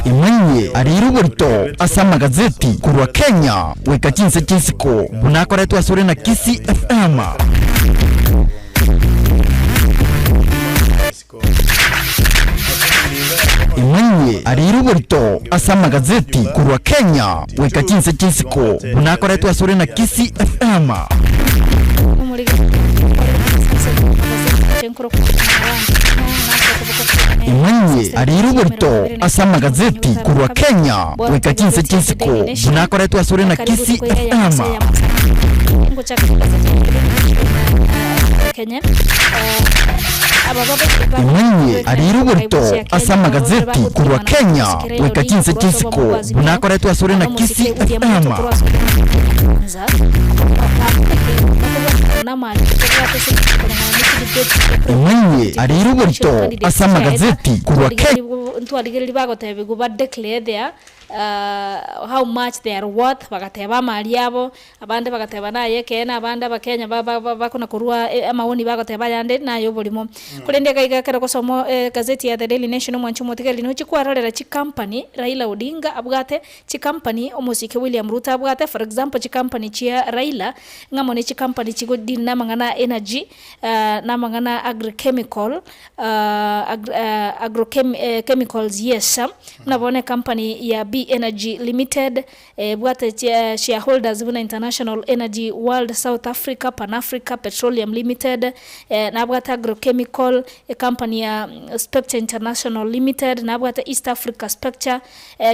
Emanyie ariire oborito ase amagazeti korwa Kenya goika chinse chi'isiko buna akoretwe asore na Kisii FM. Emanyie ariire oborito ase amagazeti korwa Kenya goika chinse chi'isiko buna akoretwe asore na Kisii FM. Emanyie ariire oborito ase amagazeti korwa Kenya goika chinse chi'isiko buna akoretwe asore na Kisii FM. Emanyie ariire oborito ase amagazeti korwa Kenya goika chinse chi'isiko buna akoretwe asore na Kisii FM. Emanyie ariire oborito ase amagazeti korwa Kenya. Ntwarigereria bagotebigwa ba declare their how much they are worth, bagateba amari abo, Abande bagateba, Naye ekeene, abande Abakenya bakona korua amaoni bagoteba ayande naye oborimo. Korende iga iga ekero ogosoma egazeti ya The Daily Nation omwanchi omotigereri nochie kwarorera chicompany Raila Odinga abwate, chicompany omosike William Ruto abwate, for example chicompany chia Raila ng'amo ne chicompany chigo deal namang'ana a energy, namang'ana a agrichemical, agrochemicals yes, buna bono ecompany ya B Energy Limited, Ebwate shareholders buna International Energy World South Africa, Pan Africa Petroleum Limited, nabwate Agrochemical, ecompany ya Specture International Limited, nabwate East Africa Specture.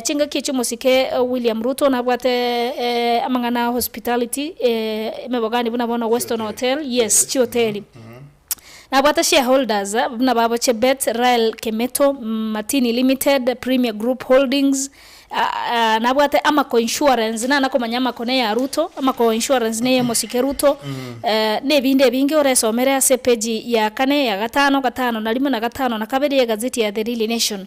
Chingaki echio omosike William Ruto nabwate amang'ana a hospitality, emebogani buna bono Weston Hotel, yes chihoteli. Nabwate shareholders buna babo Chebet, Rael Kemeto, Martini Limited, Premier Group Holdings, nabwate Amaco Insurance, nana komanya Amaco neya Ruto, Amaco Insurance neye omosike Ruto, na ebinde ebinge oresomere ase epage ya kane, ya gatano, gatano na rimo na gatano na kabere ya egazeti ya The Daily Nation.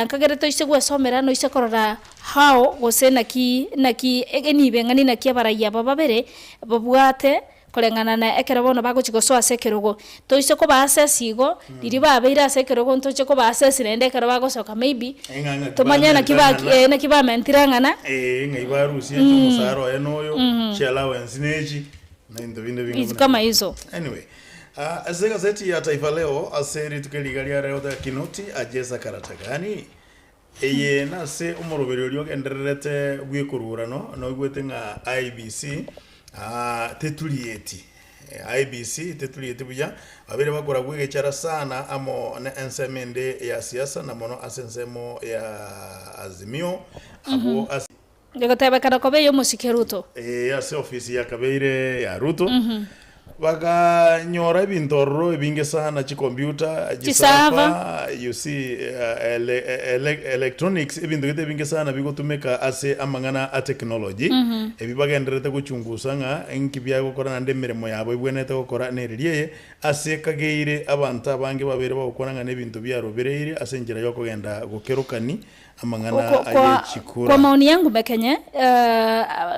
Nkagere toise gwesomera noise korora how gose naki naki enibo eng'ani naki abaraiyo aba babere babwate Koreng'ana na ekero bono bagochia gosoa ase ekerogo, toise kobaasesi igo, riria babeire ase ekerogo ntoche kobaasesi naende ekero bagosoka maybe, Ng'a ng'aki tomanye naki bamentire baki ng'ana. eh naki bamentire ng'ana. Eh, ng'ai barusia echi omosara oye noyo, chiallowance nechi, na ebinto binde binge Vitu buna kama ebio. hizo. Anyway, ah, ase egazeti ya Taifa Leo, ase rituko eri iga ria rero the Kinoti ajesa karata gani? Eye nase omoroberi oria ogendererete bw'ekorurano, noigwete ng'a IEBC teturieti, IEBC teturieti buya, babere bakoragwa egechara sana amo ne ensemo ende ya siasa na mono ase ensemo ya Azimio abwo ase. Egotebekana koba ey'omosike Ruto. Ee, ase ofisi ya kabeire ya Ruto, bakanyora ebinto ororo ebinge sana, chicomputer, Chisava. chisava, you see, ele, ele, electronics, ebinto gete ebinge sana bigotumeka ase amang'ana a technology, ebi bagendererete gochungusa ng'a inki biagokora naende emeremo yabo ebwenerete gokora nereri eye, ase kageire abanto abange babeire bagokwana ng'a nebinto biarobereire ase enchera yokogenda gokerokani amang'ana Kwa, kwa, aye chikura. kwa maoni yangu mekenye,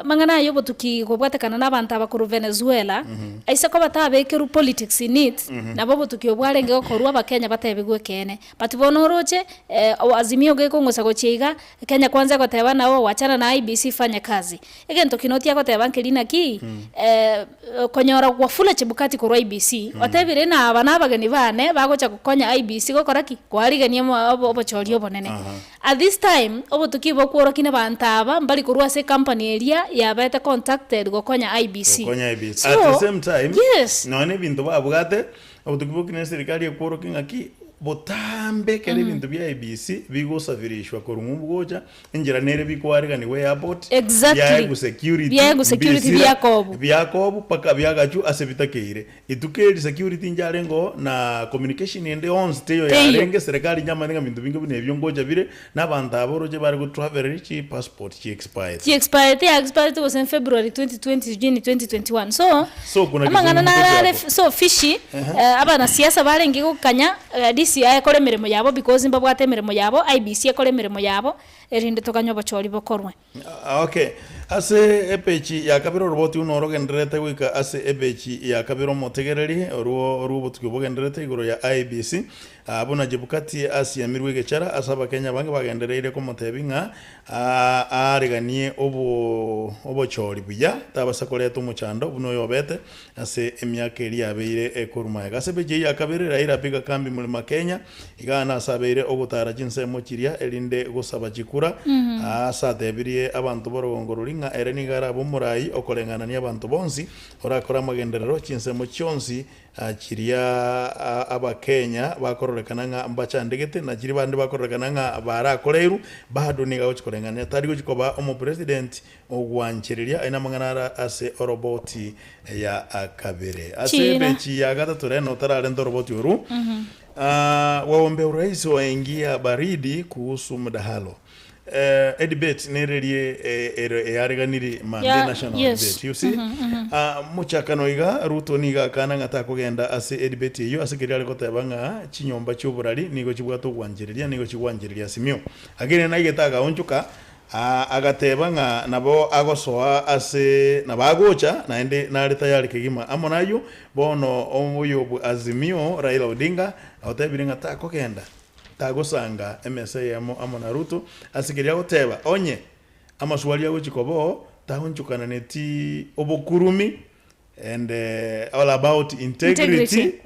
amang'ana aya obotuki kobwatekana na abanto aba korwa Venezuela, aise koba tabekerwe politics in it, nabo obotuki obwo bwarenge gokorwa abakenya batebigwe ekeene. But bono oroche, Azimio gekong'usa gochia iga, Kenya kwanza egoteba nao wachana na IEBC ifanye kazi. Egento Kinoti agoteba nkeri naki, konyora Wafula Chebukati korwa IEBC, otebire ng'a aba nabageni bane bagocha gokonya IEBC gokora ki? Koarigania obochori obonene. At this time, obotuki bokworokia nabanto aba mbari korwa ase ecompany eria yabete contacted gokonya IEBC. Gokonya IEBC. So, At the same time, yes. nonya na ebinto babwate, obotuki bokina eserikari ekworokia ng'aki, botambe ekero ebinto bia IEBC bigosafirishwa korwa ng'umbu gocha, Enchera nere bikoariganigwa airport, Exactly. biaegwe security, Biaegwe security mbisira, biakobu. biakobu mpaka biagachwa ase bitakeire. Ituko eri security njarenge oo na communication ende yonsi teiyo Teiyo. yarenge, serikali nyamanyete ng'a binto binge buna ebio ngocha bire, na abanto aba oroche bare go travel chi passport chi expired. Chi expired, ya expired gose in February 2020 sijui ni 2021 so, So kuna amang'ana kizungumkuti naro are hapo. so fishy, abanasiasa barenge gokanya DCI ekore emeremo yabo because mbabwate emeremo yabo, IEBC ekore emeremo yabo, erinde toganye obochori bokorwe. Okay. Ase epeji ya kabere oroboti buna orogendererete goika ase epeji ya kabere omotegereri orwo orw'obotuki bogendererete igoro ya IEBC ah, buna Chebukati asiemirwe egechara ase abakenya abange bagendereire komotebia ng'a ah, aareganie obo obochori buya tabasa koreta omochando buna oyobete ase emiaka eria yabeire ekorwa magega. Ase epeji eyio ya kabere Raila apiga kambi Mlima Kenya Igaa nase abeire ogotara chinsemo chiria, erinde gosaba chikura. Ase atebirie abanto b'orogongo roria ng'a ere nigo arabe omoraai okoreng'anania abanto bonsi, orakore amagenderero chinsemo chionsi chiria Abakenya bakororekana ng'a mbachandegete, na chiria bande bakororekana ng'a barakoreirwe, bado nigo agochia koreng'anania. Tari gochia koba omopresident ogwanchereria aye namang'ana ara ase oroboti ya kabere. Ase Chiira. ebechi ya gatato rende otararenta oroboti oru, Ah, waombea urais waingia baridi kuhusu mdahalo. Eh, e debate nererie eh, ere eareganiri mambia Yeah, national yes. debate you see Ah, mochakano iga Ruto niga akana ng'a takogenda ase edebate eyio ase keria are goteba ng'a chinyomba chi'oborari nigo chibwate ogwanchereria nigo chigwanchereria Azimio lakini naigete agaonchoka Agateba ng'a nabo agosoa ase nabo agocha naende nare tayari kegima. Amo nayio, bono oyo bwa Azimio, Raila Odinga, otebire ng'a takogenda, tagosanga emesa eyemo amo na Ruto ase keria agoteba onye amaswali agochia koba oo taonchokananeti obokurumi and all about integrity. Integrity.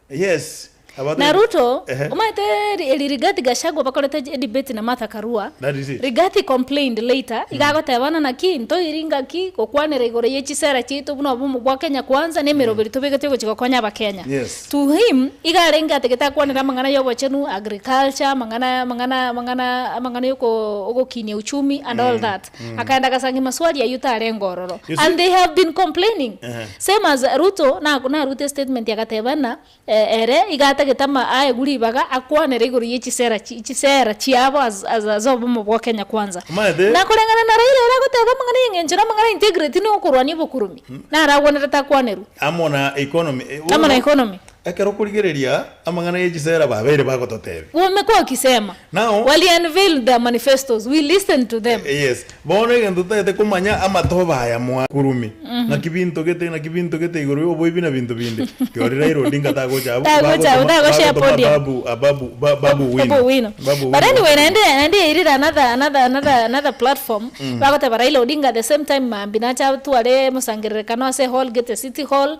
Yes. About Na Ruto, Ehe. omanyete eri Rigathi Gachagua bakorete edebate na Martha Karua, That is it. Rigathi complained later, iga agoteba ng'a naki ntoire ngaki gokwanera igoro ye chisera chiaito buna obomo bwa Kenya Kwanza na emeroberi tobegete ogochia gokonya abakenya. Yes. To him, iga arenge atagete akwanere amang'ana ya obochenu, agriculture, amang'ana amang'ana amang'ana amang'ana ya oko ogokinia uchumi and all that. Akaenda agasangia maswali ayio tarenge ororo. You see- And they have been complaining. Ehe. Same as Ruto na narute statement agateba ng'a ere iga atagete ama aegwe ribaga akwanere igoro ye chisera chi chisera chiabo as as as obomo bwa Kenya Kwanza. Omanyete- Na koreng'ana na Raila ere agoteba amang'ana ya eng'encho na amang'ana ya integrity na okorwania obokurumi, naro agwenerete akwanerwe. Amo na economy. Eh, Amo na bono, economy. Ekero okorigereria amang'ana ye chisera babeire bagototebia. Wamekwa wakisema. Now- Wali unveil their manifestos, we listened to them. Yes, bono egento totagete komanya amatobe aya mwa kurumi naki binto gete naki binto gete igoro ya oboibi na binto binde riori Raila Odinga tagocha abwo Tagocha abwo, bagotoma tagoshare bagotoma podium. Babu ababu ba Babu Owino Babu Owino. Babu But Owino anyway, naende naende yairire another another another another platform bagoteba Raila Odinga at the same time mambia nache atware omosangererekano ase hall gete city hall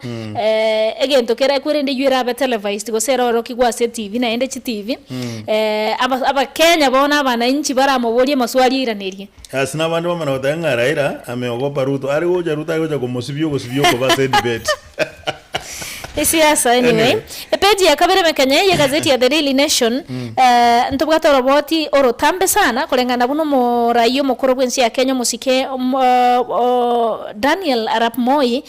egento kere kwerende eywo erabe televised gose erorokigwe ase etv naende chitv aba abakenya bono abananchi baramoborie amaswali airanerie. Ase nabande bamana goteba ng'a Raila ameogopa Ruto, are gocha Ruto are gocha komosibia ogosibia okobe ase edebate. Esiasa anyway. Anyway. Epeji ya kabere mekenya ye egazeti ya The Daily Nation ntobwate oroboti orotambe sana koreng'ana buna omorai omokoro bw'ense ya Kenya omosike Daniel Arap Moi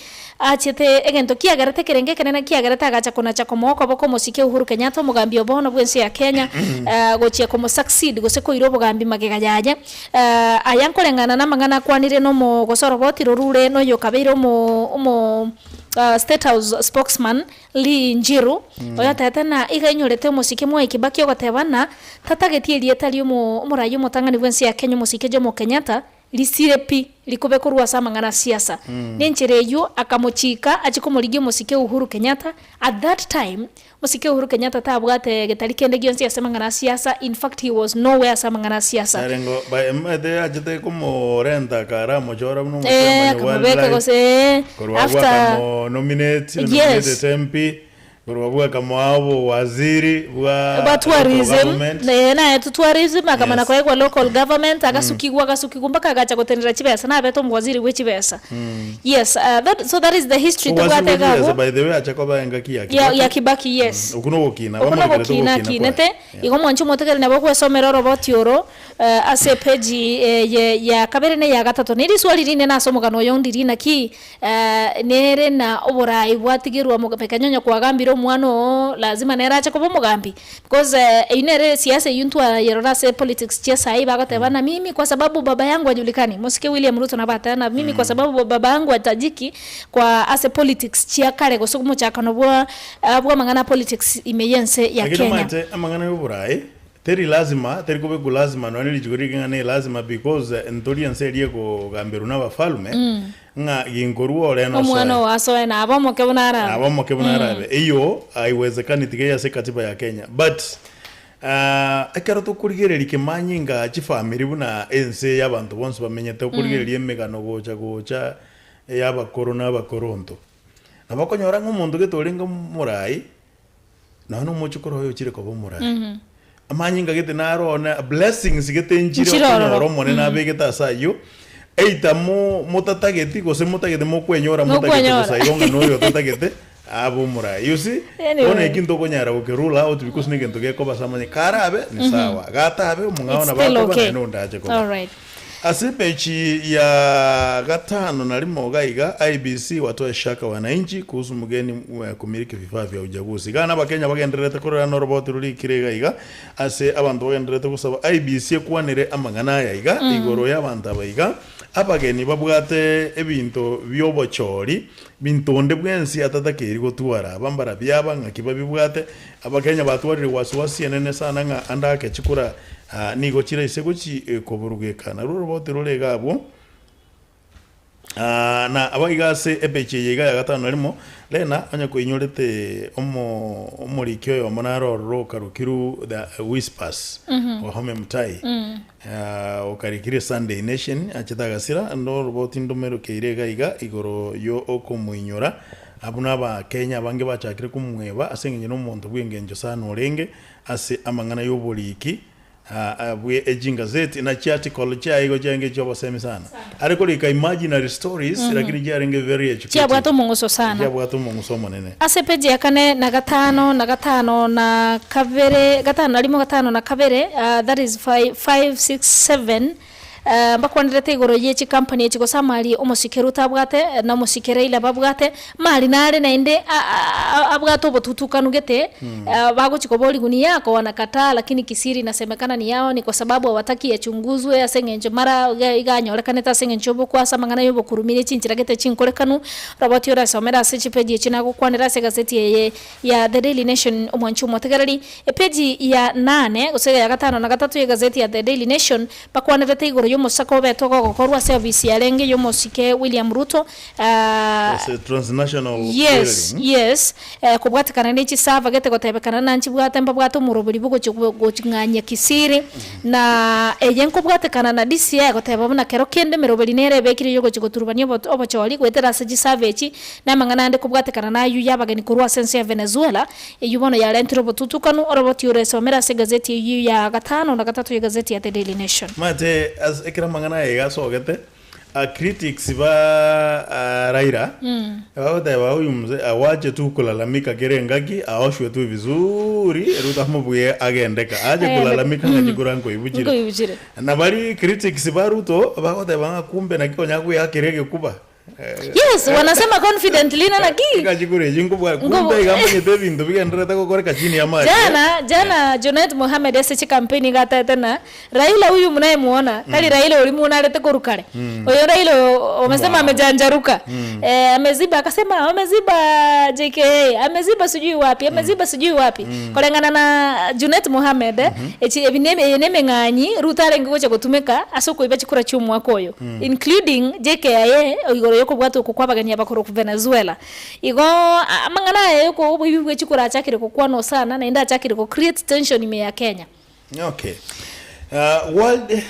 Achete egento kiagerete ekerengo ekenene kiagerete agacha konacha komoa okoboko omosike Uhuru Kenyatta omogambi o bono bw'ense ya Kenya gochia komo succeed gose koira obogambi magega yaye. Aya nkoreng'ana namang'ana akwanire nomo gose oroboti rorure noyokabeire omo omo State House spokesman Lee Njiru oyotebete ng'a iga ainyorete omosike Mwai Kibaki ogoteba ng'a tatageti erieta riomo omorai omotang'ani bw'ense ya Kenya omosike Jomo Kenyatta Risire pi, rikobe korwa ase amang'ana a siasa. Nenchera eyio akamochika achie komorigia omosike Uhuru Kenyatta, at that time omosike Uhuru Kenyatta tabwate getari kende gionsi ase amang'ana a siasa, in fact he was nowhere ase amang'ana a siasa. Narengo by emete achete komorenta kare amochora buna Eh, omochairman wa akamobeka Wildlife, gose eh, korwa abwo after akamo nominate, Yes. nominated MP, Korwa abwo akamoa obowaziri bwa Bwa local tourism, government. eh, naetwe tourism akamana Yes. koegwa local government agasukigwa agasukigwa mpaka agacha gotenera chibesa nabete omowaziri bwe chibesa yes uh, that, so that is the history Obowaziri tobwate bwe iga chibesa abwo by the way acha koba engaki ya ya, Kibaki. ya Kibaki yes Okwo nogokina, Okwo bamorekerete nogokina ogokina akinete kwaye. Yeah. igo mwanche omotegereri nabo ogwesomera oroboti oro eh, ase epeji eh, ye ya kabere na eya gatato ne riswali rinene ase omogano oyo ndiri naki Nere na oboraai bwatigerwa omobekani onye kwagambire omwana oo lazima nere ache koba omogambi because eyio nere esiasa eyio ntwayerora ase politics chia saii bagoteba na mimi kwa sababu baba yangu hajulikani mosike William Ruto nabo ateba na mimi kwa sababu baba yangu hatajiki kwa ase politics chia kare gose omochakano bwa bwa amang'ana a politics ime y'ense ya Lakini Kenya. omanyete amang'ana ya oboraai. Teri lazima, teri kobekwa lazima nonya ne richiko rike ng'a ne lazima because ntori ense eria ekogamberwa na abafalme, ng'a ginkorwa ore nosoe. Omwana oo asoe nabe omoke buna arabe. Nabe omoke buna arabe. Eyio haiwezekani tiga eye ase ekatiba ya Kenya. But ekero tokorigereria kemanyinga chifamiri buna ense eye abanto bonsi bamenyete, okorigereria emegano gocha gocha ya abakoro na abakoronto. Nabo okonyora ng'a omonto gete orenge omorai, Nonya nomochokoro oye ochire koba omorai. Amanyinga gete naro one blessings gete nchire Nchire ororo. okonyora Omonene abegete ase ayio, either mo motatageti gose motagete mokwenyora motagete Mokwenyora. bosa igo ng'a noyo otatagete abe omorai. You see? Anyway. Bono eki ntokonyara goke rule out because negento gekoba ase amanye karabe ni sawa, gatabe omong'ao It's nabo still akoba okay. naende onde ache koba. Alright. Ase epeji ya gatano na rimo iga iga, IEBC watoe shaka wananchi kuhusu mgeni kumiliki vifaa vya uchaguzi. Iga nabakenya bagendererete korora noroboti rorikire iga iga ase abanto bagendererete gosaba IEBC ekwanere amang'ana aya iga igoro y'abanto aba iga abageni babwate ebinto biobochori binto onde bwensi atatakeiri gotwara aba mbarabio aba ng'aki babibwate Abakenya batwarire wasiwasi enene sana ng'a ande ake chikura nigo chiraise gochi koburugeka. Narwo oroboti rore iga abwo, na aba iga ase epeji eye iga ya gatano na rimo, Lena onye koinyorete omo omoriki oyomo naro ororo okarokirwe The Whispers, Wahome Mutai, okarikire Sunday Nation, achete agasira, ande oroboti ndomerokeire iga iga igoro yo okomoinyora. Abwo n'Abakenya abange bachakire komweba ase engencho nomonto bw'engencho sana orenge ase amang'ana y'oboriki bwe echingazeti na chiarticle chiaye igo chiarenge chi'obosemi sana. Are korika imaginary stories lakini chiarenge very educative. Chiabwate omong'uso sana. Chiabwate omong'uso omonene. Ase epeji ya kane na gatano na gatano na kabere, gatano na rimo gatano na kabere, that is 5, 6, 7. Mbakwanerete igoro ye chikampani echi gose amari omosike Ruto abwate na omosike Raila babwate, mari nare naende abwate obotutukanu gete, bagochi koborigwa ni yako wanakataa lakini kisiri inasemekana ni yao ni kwa sababu hawataki yachunguzwe ase eng'encho mara iga anyorekanete ase eng'encho y'obokwa ase amang'ana y'obokurumia chinchera gete chinkorekanu, roboti oresomere ase chipeji echio nagokwanera ase egazeti eye ya The Daily Nation omwanchi omotegereri, epeji ya nane gose ya gatano na gatato y'egazeti ya The Daily Nation Bakwanerete igoro y'omosako obetwe gogokorwa ase ofisi yarenge y'omosike William Ruto, Ase transnational yes, clearing. yes, kobwatekana ne chisava gete gotebekana na nchibwate mbabwate omorobori bogochia goching'anyia kisiri, na eye nkobwatekana na DCI goteba buna kero kende emeroberi nere ebekire yogochia goturubania obochori goetera ase chisava echi, na amang'ana ande kobwatekana nayio y'abageni korwa ase ense ya Venezuela, Eyio bono yarentire obotutukanu, oroboti oresomere ase egazeti eyio ya gatano na gatato y'egazeti ya The Daily Nation. Omanyete ase ekero amang'ana aya iga asogete, a critics ba Raila bagoteba huyu mzee awache tu kulalamika kera engaki aoshwe tu vizuri Ruto amobue agendeka aache Agendeka. kulalamika ng'a chikura nkoibuchire. Nkoibuchire. Na baria critics ba Ruto bagoteba ng'a kumbe naki konya goeakera egekuba. Yes, wanasema confidently na naki Ngachikura echi nkobua Nkobu- kumbe iga amanyete ebinto bigendererete gokoreka chini ya amache. Jana jana Junet Mohamed ase chikampeni iga atete na Raila huyu mnayemuona tari Raila oria munarete korwa kare. Oyo Raila oyo wamesema Wow. amejanjaruka. Eh, ameziba akasema ameziba JKA, ameziba sijui wapi, ameziba sijui wapi. Koreng'ana na Junet Mohamed echi ebi ne eye nemeng'anyi Ruto arenge gocha gotumeka ase okoiba chikura chi'omwaka oyo. Including JKIA igoro y'okobwata okwo kw'abageni aba korwa Venezuela. Igo amang'ana aya y'oko oboibi bwe chikura achakire gokwanwa sana naende achakire go create tension ime ya Kenya. Okay. World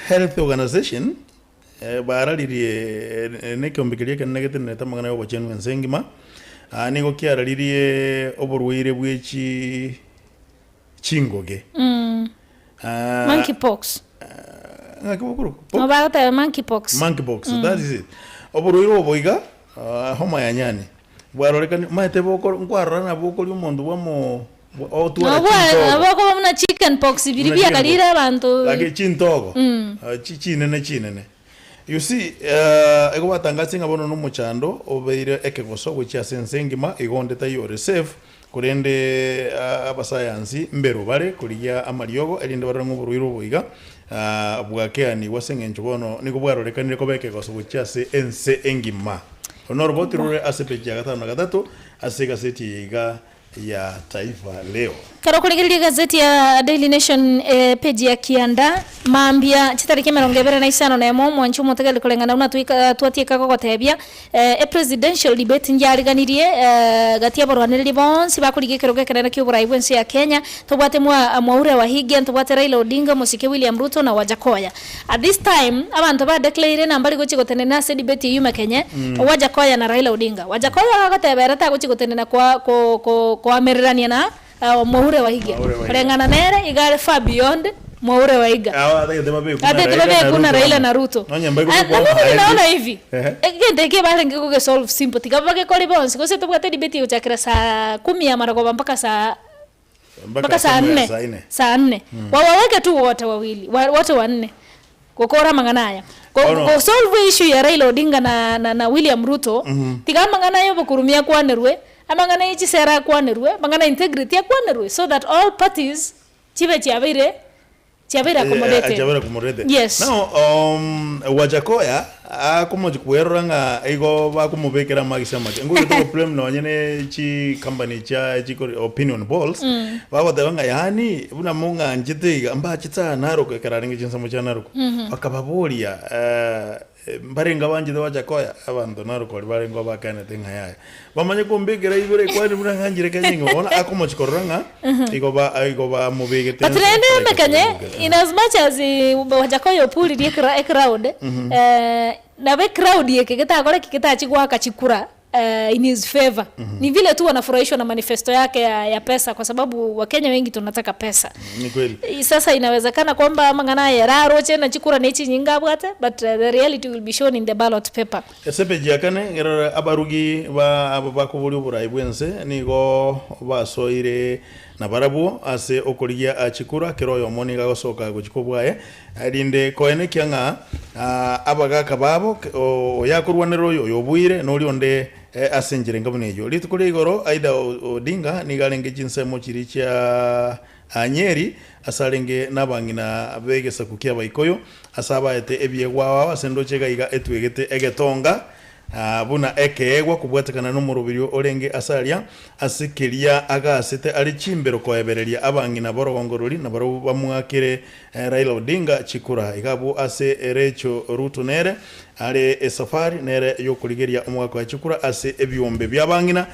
Health Organization bararirie nekeombe keria ekenene getenerete amang'ana y'obochenu ense engima, nigo kiararirie oborwaire bwe chi chingoge. Monkey pox. Ng'aki bokorokwa? Nabo bagoteba monkey pox. Monkey pox, that is it. Oborwaire obo iga, homa ya nyani, bwarorekani, omanyete bokoro nkwarora nabo okoria omonto bwamo otwara Nabo bwa- chintogo. nabo okoba buna chicken pox biria Buna chicken biakarire pox. abanto. Lakini chintogo, chi- chinene chinene. You see, igo batangasire ng'a bono nomochando obeire ekegoso gochia ase ense engima, igo onde taiyo ore safe, Korende abasayansi mbero bare korigia amariogo, erinde barore ng'a oborwaire obo iga bwakeanigwe ase engencho bono nigo bwarorekanire koba ekegoso gochia ase ense engima. Oro noroboti rore ase epeji ya gatano na gatato ase egaseti eye iga ya Taifa Leo. Ekero okorigereria egazeti ya Daily Nation epage ya kianda, mambia chitariki 25, omwanchi omotegereri koreng'ana buna twaika twatieka gogotebia, epresidential debate njariganirie gati y'abarwanereria bonsi bakorigia ekerogo ekenene kia oborai bw'ense ya Kenya, tobwate mwa Mwaure Waihiga, ntobwate Raila Odinga, Omosike William Ruto na Wajackoyah. At this time abanto ba declare na mbari gochia gotenena ase debate eyio ime Kenya, Wajackoyah na Raila Odinga. Wajackoyah agoteba ere tagochia gotenena koa ko ko koamererania na Mwaure Waihiga. Mwaure Waihiga. Koreng'ana nere iga are far beyond Mwaure Waihiga. Aba atagete babekwe na Atete Raila na babekwe na Ruto Raila amo. na Ruto. Nonye mbae Ah, na kobekwa mimi amo ninaona aye. hivi. Ehe. Egento eke barenge kogesolve simple tiga bagekore bonsi gose tobwate debate egochakera saa kumi ya marogoba mpaka saa mpaka saa sehemu ya nne saa nne. saa nne wawaweke tu wote wawili wote wanne gokora mang'ana aya Bono. Go solve issue ya Raila Odinga na William Ruto. Tiga amang'ana ayo bokurumia akwanerwe, amang'ana ya chisera akwanerwe, amang'ana ya integrity akwanerwe, so that all parties chibe chiabeire chiabeire accommodated. Achabera kumurete. Yes. Now Wajackoyah akomochi kwerora ng'a igo bakomobekera amagisi amake ngogete go blame nonye ne chi company chia chikori opinion polls bagoteba ng'a yaani buna mong'anchete iga mbachete Narok ekero arenge chinsemo chia Narok bakababoria mbarenga banchete Wajackoyah abanto Narok baria barenge bakanete ng'a yaya bamanye kombekera ibere kwani buna ng'anchire Kenya ing'o bono akomochi korora ng'a igo ba igo bamobegete. But rende emekanye in as much as Wajackoyah opuririe ecrowd nabo ecrowd eke getakore ki getachi goaka chikura in his favor. Ni vile tu wanafurahishwa na manifesto yake ya pesa kwa sababu Wakenya wengi tunataka pesa. Ni kweli. Sasa inawezekana kwamba mang'ana aya araroche na chikura ne chinyinga abwate, but the reality will be shown in the ballot paper. Ase peji ya kane ngerora abarugi ba abo bakoboria oborai bwense nigo basoire na barabwo ase okorigia achikura kero oyomo nigo agosoka gochia kobwaye erinde koenekia ng'a abagaka babo oyakorwanera oyo oyobuire nori onde ase enchera enga buna eywo rituko ria igoro Aida Odinga nigo arenge chinsemo chiria chia Nyeri ase arenge nabang'ina begesaku kia abaikoyo ase abaete ebiegwa ao ase endoche iga iga etwegete egetonga buna ekeegwa kobwatekana nomoroberio orenge ase aria ase keria agasete are chimbero koebereria abang'ina borogongorori na barabwo bamwakere Raila Odinga chikura iga abwo ase Rachel Ruto nere are esafari nere yokorigeria omogaka wa chikura ase ebiombe bia abang'ina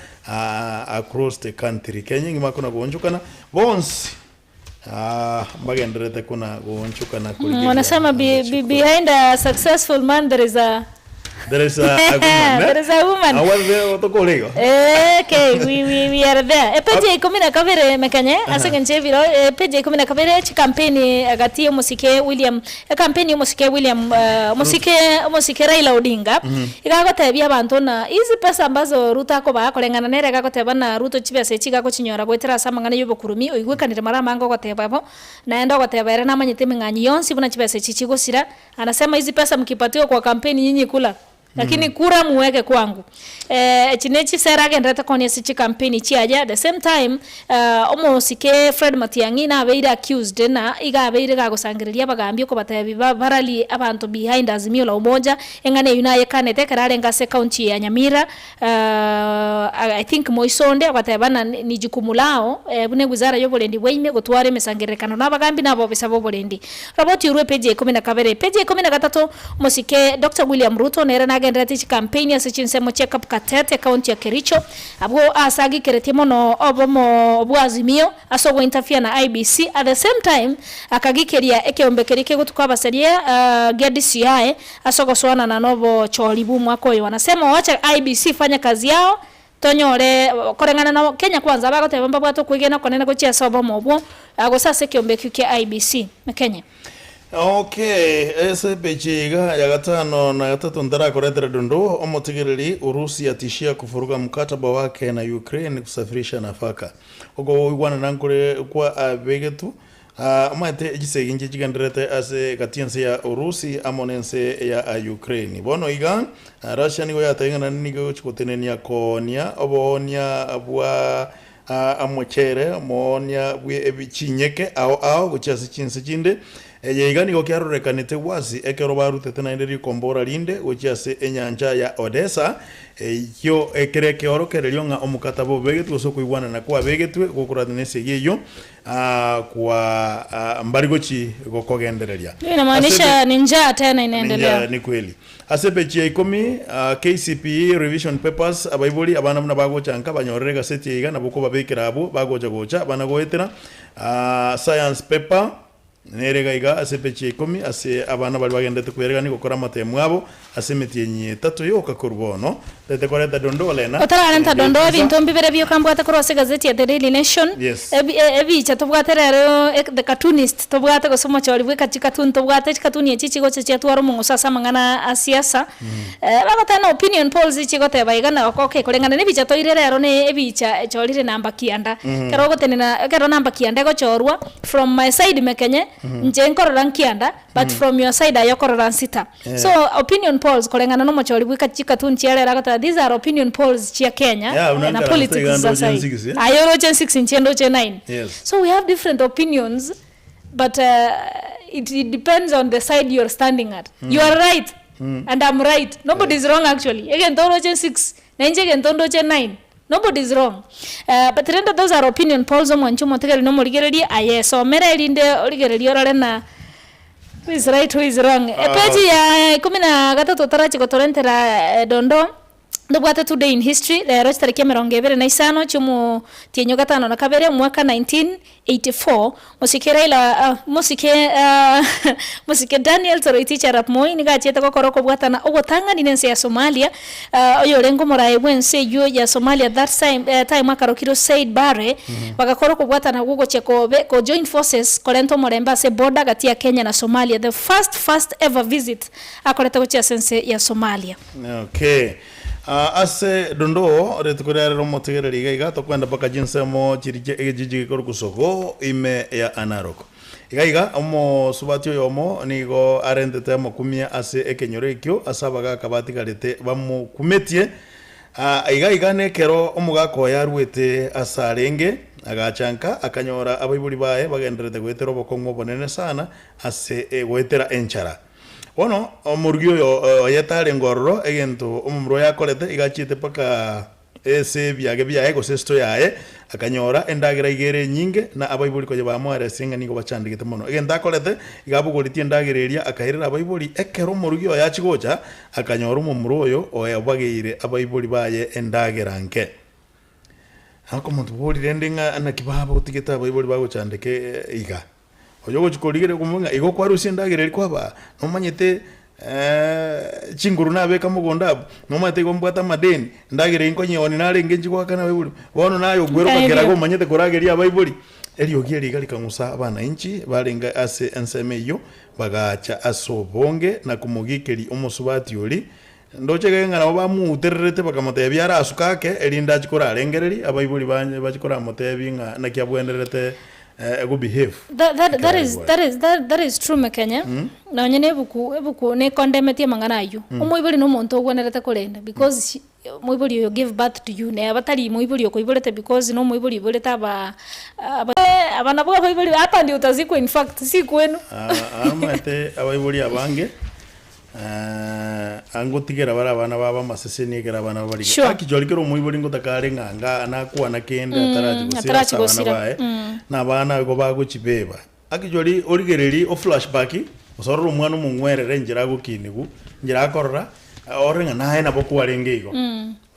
across the country Kenya engima kona goonchokana bonsi mbagendererete kona goonchokana korigeria Wanasema behind a successful man there is a There is a woman, eh? There is a woman. Awarde otokore igo. Okay, we are there. Epeji ya 12 mekanye ase ng'encho ebiro epeji ya 12 chikampeni gati ya omosike William ekampeni ya omosike William omosike Raila Odinga igagotebia abanto na hizi pesa ambazo Ruto akobaa koreng'ana nere gagoteba na Ruto chibesa echi igagochinyora goetera ase amang'ana ya obokurumi oigwekanire mara amange ogoteba bo naende ogoteba ere namanyete emeng'anyi yonsi buna chibesa echi chigosira. Anasema hizi pesa mkipatiwa kwa kampeni nyinyi kula lakini kura muweke kwangu. Echi ne chisera agenderete konia ase chikampeni chiaye. At the same time omosike Fred Matiang'i nabeire accused na iga abeire gagosangereria abagambi okobatebi barali abanto behind Azimio la Umoja eng'ana eywo nayekanete ekero arenge ase county ya Nyamira I think moisonde ogateba na ni jukumu lao buna ewizara ya oborendi bwaime gotwara emesangererekano na abagambi na abobisa ba oborendi. Roboti orwe page ya 12 page ya 13 omosike Dr William Ruto nere nagenderete chikampeni ase chinsemo chia Kapkatet county ya Kericho abwo ase agikeretie mono obomo obwa Azimio ase ogointerfere na IEBC. At the same time akagikeria ekeombe keria kegotuka abasaria gia DCI ase ogosoanana na obochori bwa omwaka oyo. Wanasema wacha IEBC fanya kazi yao tonyore koreng'ana na Kenya Kwanza bagoteba mbabwate okwegena okonene gochia ase obomo obwo gose ase ekeombe ekio kia IEBC Kenya. Okay, ase peji iga ya 53 ntarakoretera dondo omotegereri Urusi atishia kufuruga mkataba wake na Ukraine kusafirisha nafaka ogo oigwanana nkore kwa abegetu omanyete chisegi nche chigendererete ase gati ense ya Urusi amo na ense ya Ukraine bono iga Russia nigo yatebire nigo egochi gotenenia koonia oboonia bwa amochere omoonia bwe chinyeke ao ao gochia ase chinse chinde. Eye iga nigo kiarorekanete gwasi ekero barutete naende rikombora rinde gochia ase enyancha ya Odessa, eyio ekere ekeorokererio ng'a omokataba obegetwe gose okoigwanana kwabegetwe gokorana nesegi eyio kwa mbari gochi gokogendereria. Hiyo inamaanisha ni njaa tena inaendelea. Ni kweli. Ase epeji ya ikomi, KCPE revision papers, abaibori abana buna bagocha nka banyorere egaseti eye iga nabo okobabekera abwo bagocha gocha bana goetera science paper Nere iga iga ase epeji ya ikomi ase abana baria bagenderete kweregania gokora amatemu abo ase emetienyi etato yoka korwa bono. Tete koreta dondoo Lena. Otararenta Ende dondoo etusa. ebinto mbibere bioka mbwate korwa ase egazeti ya The Daily Nation. Yes. Ebi ebicha tobwate rero The Cartoonist tobwate gose omochori bwe chikatuni tobwate chikatuni echi chigocha chiatwara omong'uso ase amang'ana a siasa. Bagoteba na opinion polls chigoteba iga na okay koreng'ana na ebicha toire rero ne ebicha echorire namba kianda. Ekero ogotenena ekero namba kianda egochorwa from my side mekenye inche nkorora nkianda but from your side aye okorora nsita. So opinion polls koreng'ana na omochori bwe chikatuni chia rero agoteba these are opinion polls chia Kenya Yeah, buna na nkarora politics iga ndoche aside. nsix, eh? Aye oroche nsix inche ndoche nine. Yes. So we have different opinions but it, it depends on the side you're standing at. You are right and I'm right. Nobody is wrong actually. Egento oroche 6 na inche egento ndoche 9. Nobody is wrong. But rende those are opinion polls omwanchi omotegereri na omorigereria aye somera erinde origererie orore na who is right who is wrong. Epeji ya ikomi na gatato otarachi gotorentera dondoo Ndobwate Today in History, rero chitariki emerongo ebere na isano chi'omotienyi o gatano na kabere omwaka 1984, mosike Raila mosike mosike Daniel Toroitich arap Moi nigo achiete gokora okobwatana ogotang'ani nense ya Somalia, oyorenge omoraai bw'ense eyio ya Somalia that time time akarokirwe Said Barre, bagakora okobwatana gwogochia kobe ko join forces korenta omorembe ase border gati ya Kenya na Somalia, the first first ever visit akorete gochia ase ense ya Somalia. Okay. Ah, ase dondoo rituko riarero omotegereri iga iga tokwenda mpaka chinsemo chiri chia egejiji gekorokwa Sogoo ime ya Anarok. Iga iga omosubati oyomo nigo arentete amakumia ase ekenyoro ekio ase abagaka batigarete bamokumetie. Ah, iga iga nekero omogaka oye aruete ase arenge agacha nka akanyora abaibori baye bagendererete goetera obokong'u obonene sana ase goetera enchara. Bono omorugi oyo oye tarenge ororo, egento omomura oye akorete, iga achiete mpaka ase ebiage biaye gose esito yaye, akanyora endagera iga ere enyinge, na abaibori konya bamoereseire ng'a nigo bachandegete mono. Egento akorete, iga abogoretie endagera eria, akairera abaibori. Ekero omorugi oye achia gocha, akanyora omomura oyo oye obageire abaibori baye endagera nke. Akomoboria rende ng'a naki baba otigete abaibori bagochandeka iga? Oyo ogochia korigereria okomanya ng'a igo kwarusia endagera eria kwabaa, nomanyete chinguru nabeka mogondo abwo, nomanyete igo mbwate amadeni, endagera eyio nkonyeonia narenge nchia goakana abaibori, bono naye okwera okakeraga omanyete korageria abaibori. Eriogi eri iga rikang'usa abananchi barenge ase ensemo eyio, bagacha ase obonge na komogikeria omosubati oria, Ndoche iga ng'a nabo bamoutererete bakamotebia arasuke ake, erinde achie korarengereria abaibori banye bachie koramotebia ng'a naki abwenerete go behave. That, that, that Ekero is, aigware. that is, that, that is true Mekenya. Nonye na ebuku, ebuku nekondemetie amang'ana aywo. Omoibori na omonto ogwenerete korenda because she omoibori oyo gave birth to you, neba tari moibori okoiborete because na omoibori oiborete aba aba aba nabwo abaibori hapa ndio utazikwa in fact si kwenu. Aa omanyete abaibori abange. Angotigera bare abana babo amaseseni ekero abana babo barige. Sure. Haki chori kera omoibori ngotaka are ng'a nga nakwana kende atarachi gosira atarachi ase abana gosira. baye, na abana igo bagochibeba. Haki chori origereri o flashback, gose orore omwana omong'werere enchera agokinigwa, enchera akorora, orore ng'a naye nabo kwarenge igo.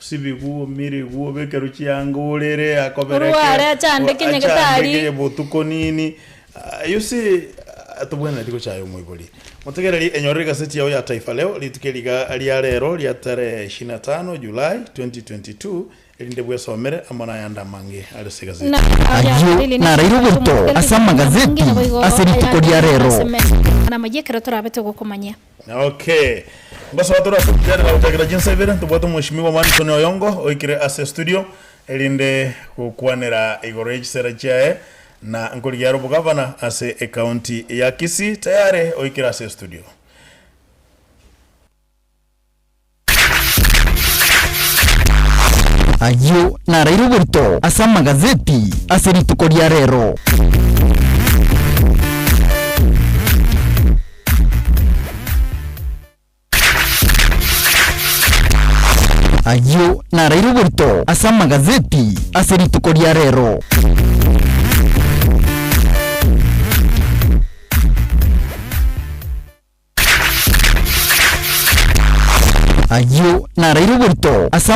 Osibigwe, omirigwe, obekerwe chianga orere, akobereke, Orware, achandeke nyagetari. achandeke botuko nini. You see, tobwenereti gochaya omoibori. Motegereri enyorere egaseti yao ya Taifa Leo rituko eri iga ria rero ria tarehe ishirini na tano Julai 2022 erinde bwesomere amo nayande amange are ase egaseti. Ayio naraire oborito ase amagazeti ase rituko ria rero. Namayia ekero torabe togokomanyia. Okay. Ngosoa tore ase omochadara gochakera chinsa ibere, ntobwate omweshimiwa Manson Oyongo oikire ase estudio erinde gokwanera igoro ye chisera chiaye na nkorigia are obogavana ase ecounty ya Kisii tayari oikire ase estudio. Ayio naraire oborito ase amagazeti ase rituko ria rero. Ayio naraire oborito ase amagazeti ase rituko ria rero. Ayio naraire oborito ase.